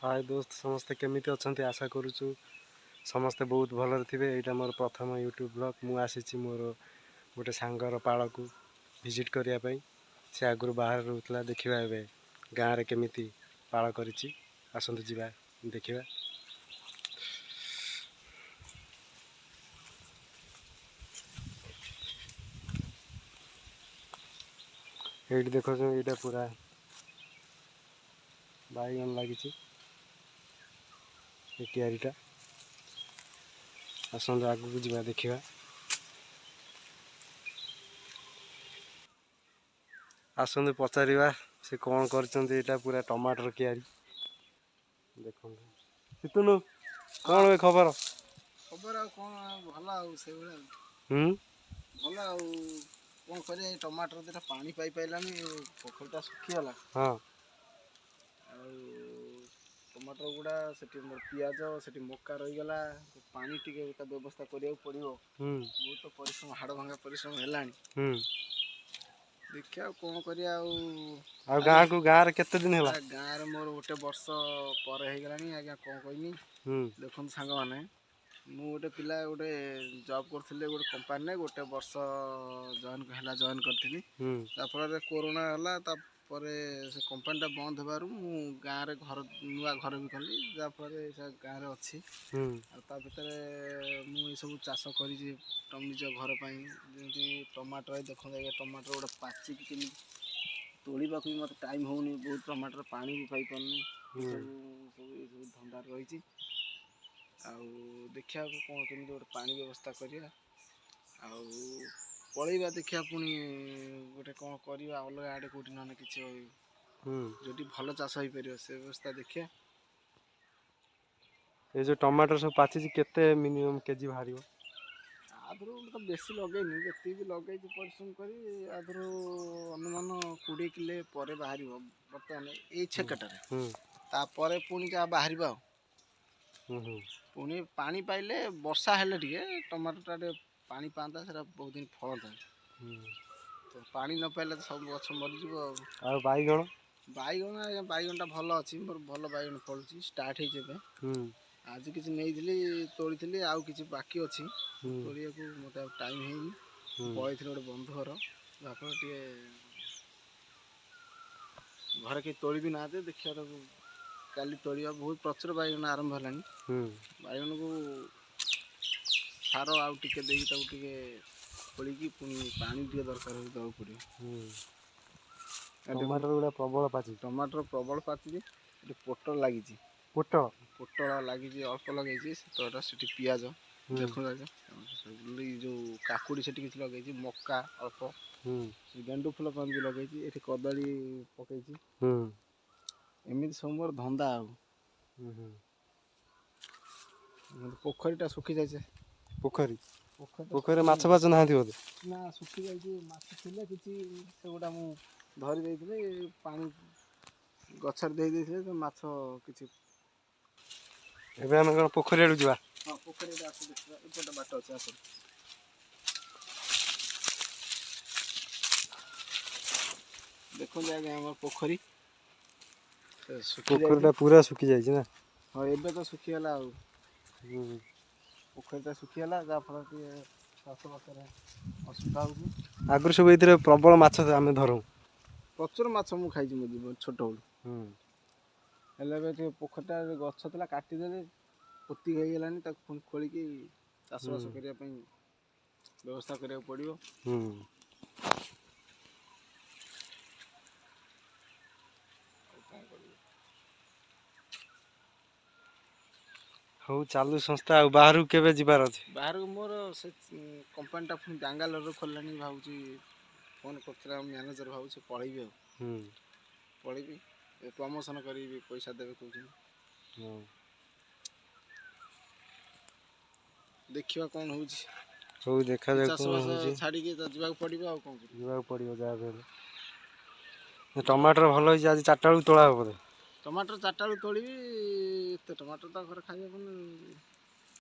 ହାଏ ଦୋସ୍ତ, ସମସ୍ତେ କେମିତି ଅଛନ୍ତି? ଆଶା କରୁଛୁ ସମସ୍ତେ ବହୁତ ଭଲରେ ଥିବେ। ଏଇଟା ମୋର ପ୍ରଥମ ୟୁଟ୍ୟୁବ୍ ବ୍ଲଗ୍। ମୁଁ ଆସିଛି ମୋର ଗୋଟେ ସାଙ୍ଗର ପାଳକୁ ଭିଜିଟ୍ କରିବା ପାଇଁ। ସେ ଆଗରୁ ବାହାରେ ରହୁଥିଲା। ଦେଖିବା ଏବେ ଗାଁରେ କେମିତି ପାଳ କରିଛି। ଆସନ୍ତୁ ଯିବା ଦେଖିବା। ଏଇଠି ଦେଖୁଛୁ, ଏଇଟା ପୁରା ବାଇଗଣ ଲାଗିଛି ଏ କିଆରିଟା। ଆସନ୍ତୁ ଆଗକୁ ଯିବା, ଦେଖିବା। ଆସନ୍ତୁ ପଚାରିବା ସେ କ'ଣ କରିଛନ୍ତି। ଏଇଟା ପୁରା ଟମାଟର କିଆରି ଦେଖନ୍ତୁ। ସିତୁନୁ, କ'ଣ ଏ ଖବର? ଖବର ଆଉ କ'ଣ, ଆଉ ଭଲ ଆଉ ସେଇଭଳିଆ ଆଉ। ଭଲ ଆଉ କ'ଣ କରିବା? ଏଇ ଟମାଟର ଦୁଇଟା ପାଣି ପାଇପାରିଲାନି, ପୋଖରୀଟା ଶୁଖିଗଲା। ଆଉ ଟମାଟର ଗୁଡ଼ା ସେଠି, ମୋର ପିଆଜ ସେଠି, ମକା ରହିଗଲା। ପାଣି ଟିକେ ତା ବ୍ୟବସ୍ଥା କରିବାକୁ ପଡ଼ିବ। ବହୁତ ପରିଶ୍ରମ, ହାଡ଼ ଭଙ୍ଗା ପରିଶ୍ରମ ହେଲାଣି। ଦେଖିବା ଆଉ କ'ଣ କରିବା ଆଉ। ଆଉ ଗାଁକୁ, ଗାଁରେ କେତେ ଦିନ ହେଲା? ଗାଁରେ ମୋର ଗୋଟେ ବର୍ଷ ପରେ ହେଇଗଲାଣି ଆଜ୍ଞା, କ'ଣ କହିମି। ଦେଖନ୍ତୁ ସାଙ୍ଗମାନେ, ମୁଁ ଗୋଟେ ପିଲା, ଗୋଟେ ଜବ୍ କରୁଥିଲି ଗୋଟେ କମ୍ପାନୀରେ। ଗୋଟେ ବର୍ଷ ଜଏନ୍ ହେଲା, ଜଏନ୍ କରିଥିଲି। ତା ଫଳରେ କୋରୋନା ହେଲା। ତାପରେ ସେ କମ୍ପାନୀଟା ବନ୍ଦ ହେବାରୁ ମୁଁ ଗାଁରେ ଘର, ନୂଆ ଘର ବି କଲି, ଯାହାଫଳରେ ସେ ଗାଁରେ ଅଛି। ଆଉ ତା ଭିତରେ ମୁଁ ଏସବୁ ଚାଷ କରିଛି ନିଜ ଘର ପାଇଁ, ଯେମିତି ଟମାଟର। ଦେଖନ୍ତୁ ଆଜ୍ଞା, ଟମାଟର ଗୋଟେ ପାଚିକି କେମିତି, ତୋଳିବାକୁ ବି ମୋତେ ଟାଇମ୍ ହେଉନି। ବହୁତ ଟମାଟର, ପାଣି ବି ପାଇପାରୁନି। ଏସବୁ ସବୁ ଏସବୁ ଧନ୍ଦାରେ ରହିଛି। ଆଉ ଦେଖିବାକୁ କ'ଣ କେମିତି ଗୋଟେ ପାଣି ବ୍ୟବସ୍ଥା କରିବା ଆଉ ପଳେଇବା। ଦେଖିବା ପୁଣି ଗୋଟେ କ'ଣ କରିବା ଅଲଗା ଆଡ଼େ କେଉଁଠି, ନହେଲେ କିଛି ଯେଉଁଠି ଭଲ ଚାଷ ହେଇପାରିବ ସେ ବ୍ୟବସ୍ଥା ଦେଖିବା। ଏ ଯୋଉ ଟମାଟର ସବୁ ପାଚିଛି, କେତେ ମିନିମମ୍ କେଜି ବାହାରିବ? ଆଗରୁ ମୁଁ ତ ବେଶୀ ଲଗେଇନି। ଯେତିକି ବି ଲଗେଇଛି ପରିଶ୍ରମ କରି, ଆଗରୁ ଅନୁମାନ 20 କିଲୋ ପରେ ବାହାରିବ ବର୍ତ୍ତମାନ ଏଇ ଛେକାଟାରେ। ତାପରେ ପୁଣି ଯାହା ବାହାରିବ ଆଉ। ହୁଁ ହୁଁ ପୁଣି ପାଣି ପାଇଲେ, ବର୍ଷା ହେଲେ ଟିକେ ଟମାଟୋଟା ଟିକେ ପାଣି ପାଆନ୍ତା, ସେଟା ବହୁତ ଦିନ ଫଳନ୍ତା। ତ ପାଣି ନ ପାଇଲେ ତ ସବୁ ଗଛ ମରିଯିବ ଆଉ। ଆଉ ବାଇଗଣ? ବାଇଗଣ ଆଜ୍ଞା, ବାଇଗଣଟା ଭଲ ଅଛି ମୋର। ଭଲ ବାଇଗଣ ଫଳୁଛି, ଷ୍ଟାର୍ଟ ହେଇଛି ଏବେ। ଆଜି କିଛି ନେଇଥିଲି, ତୋଳିଥିଲି, ଆଉ କିଛି ବାକି ଅଛି ତୋଳିବାକୁ। ମୋତେ ଆଉ ଟାଇମ୍ ହେଇନି। ପଳେଇଥିଲି ଗୋଟେ ବନ୍ଧୁ ଘର, ଯାହାଫଳରେ ଟିକେ ଘରେ କେହି ତୋଳି ବି ନାହାନ୍ତି। ଦେଖିବା, ତାକୁ କାଲି ତୋଳିବା। ବହୁତ ପ୍ରଚୁର ବାଇଗଣ ଆରମ୍ଭ ହେଲାଣି। ବାଇଗଣକୁ ସାର ଆଉ ଟିକେ ଦେଇକି ତାକୁ ଟିକେ ଖୋଳିକି ପୁଣି ପାଣି ଟିକେ ଦରକାର ହେଉଛି, ଦେବାକୁ ପଡ଼ିବ। ଆଉ ଦେଖନ୍ତୁ, ଟମାଟର ଗୁଡ଼ା ପ୍ରବଳ ପାଚିଛି। ଟମାଟର ପ୍ରବଳ ପାଚିଛି। ଏଠି ପୋଟଳ ଲାଗିଛି। ପୋଟଳ? ପୋଟଳ ଲାଗିଛି, ଅଳ୍ପ ଲଗେଇଛି ସେତେଟା। ସେଠି ପିଆଜ ଦେଖନ୍ତୁ ଆଜ୍ଞା। ଏଇ ଯୋଉ କାକୁଡ଼ି ସେଠି କିଛି ଲଗେଇଛି, ମକା ଅଳ୍ପ, ସେ ଗେଣ୍ଡୁ ଫୁଲ ପାଇଁ ବି ଲଗେଇଛି। ଏଠି କଦଳୀ ପକେଇଛି। ଏମିତି ସବୁ ମୋର ଧନ୍ଦା ଆଉ। ହୁଁ ହୁଁ ପୋଖରୀଟା ଶୁଖି ଯାଇଛି। ପୋଖରୀ? ପୋଖରୀଟା ପୋଖରୀରେ ମାଛ ଫାଛ ନାହାନ୍ତି ବୋଧେ? ନା, ଶୁଖି ଯାଇଛି। ମାଛ ଥିଲେ କିଛି, ସେଗୁଡ଼ା ମୁଁ ଧରି ଦେଇଥିଲି, ପାଣି ଗଛରେ ଦେଇ ଦେଇଥିଲେ ତ ମାଛ କିଛି। ଏବେ ଆମେ କ'ଣ ପୋଖରୀ ଆଡ଼କୁ ଯିବା? ହଁ, ପୋଖରୀଟା ଆସ ଦେଖିବା। ଏପଟେ ବାଟ ଅଛି, ଆସ। ଦେଖନ୍ତୁ ଆଜ୍ଞା, ଆମର ପୋଖରୀ ସେ ଶୁଖି ଯାଇଛି। ପୋଖରୀଟା ପୁରା ଶୁଖି ଯାଇଛି ନା? ହଁ, ଏବେ ତ ଶୁଖିଗଲା ଆଉ। ପୋଖରୀଟା ଶୁଖିଗଲା, ଯାହାଫଳରେ ଟିକେ ଚାଷବାସରେ ଅସୁବିଧା ହେଉଛି। ଆଗରୁ ସବୁ ଏଥିରେ ପ୍ରବଳ ମାଛ ଆମେ ଧରୁ। ପ୍ରଚୁର ମାଛ ମୁଁ ଖାଇଛି ମୋ ଜୀବନ ଛୋଟବେଳୁ। ହେଲେ ଏବେ ଟିକେ ପୋଖରୀଟା ଗଛ ଥିଲା, କାଟିଦେଲେ, ପୋତି ହେଇଗଲାଣି। ତାକୁ ପୁଣି ଖୋଳିକି ଚାଷବାସ କରିବା ପାଇଁ ବ୍ୟବସ୍ଥା କରିବାକୁ ପଡ଼ିବ। ଆଉ କ'ଣ କରିବ? ହଉ, ଚାଲୁ ସଂସ୍ଥା। ଆଉ ବାହାରକୁ କେବେ ଯିବାର ଅଛି? ବାହାରକୁ ମୋର ସେ କମ୍ପାନୀଟା ପୁଣି ବାଙ୍ଗାଲୋରରୁ ଖୋଲିଲାଣି ଭାବୁଛି। ଫୋନ୍ କରିଥିଲା ମ୍ୟାନେଜର, ଭାବୁଛି ପଳେଇବି ଆଉ। ପଳେଇବି, ପ୍ରମୋସନ୍ କରିବି, ପଇସା ଦେବେ କହୁଛନ୍ତି। ଦେଖିବା କ'ଣ ହେଉଛି। ହଉ, ଦେଖାଯାଉ କ'ଣ ଚାଷବାସ ହେଉଛି। ଛାଡ଼ିକି ତ ଯିବାକୁ ପଡ଼ିବ, ଆଉ କ'ଣ କରିବି? ଯିବାକୁ ପଡ଼ିବ ଯାହା ବି ହେଲେ। ଟମାଟର ଭଲ ହେଇଛି। ଆଜି 4ଟା ବେଳକୁ ତୋଳା ହବ ବୋଧେ? ଟମାଟର 4ଟା ବେଳକୁ ତୋଳିବି। ଏତେ ଟମାଟର ତ ଘରେ ଖାଇହେବନି।